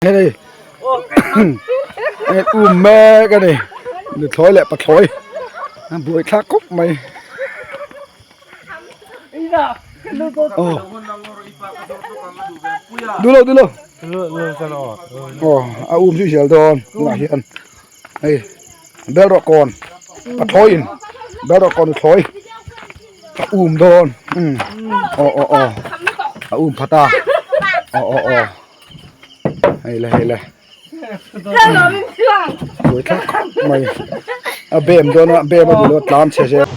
Hei hei um mek a ni nuthlawi leh pathlawi a buai thlak khawp mai aw duh lo duh lo aw a um zui zel dawn tunah hian hei bel rawh kawn pathlawi in bel rawh kawn nuthlawi a um dawn umm aw aw aw a um phat a aw aw aw. Hei le hei le buai thlak khawp mai a bem dawn a bem a duh lo a tlan chhe zel.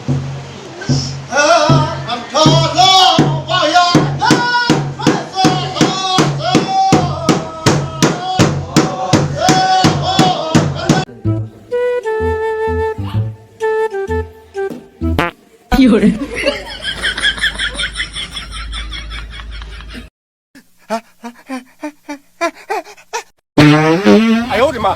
哎呦我的妈！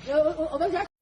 我我我我。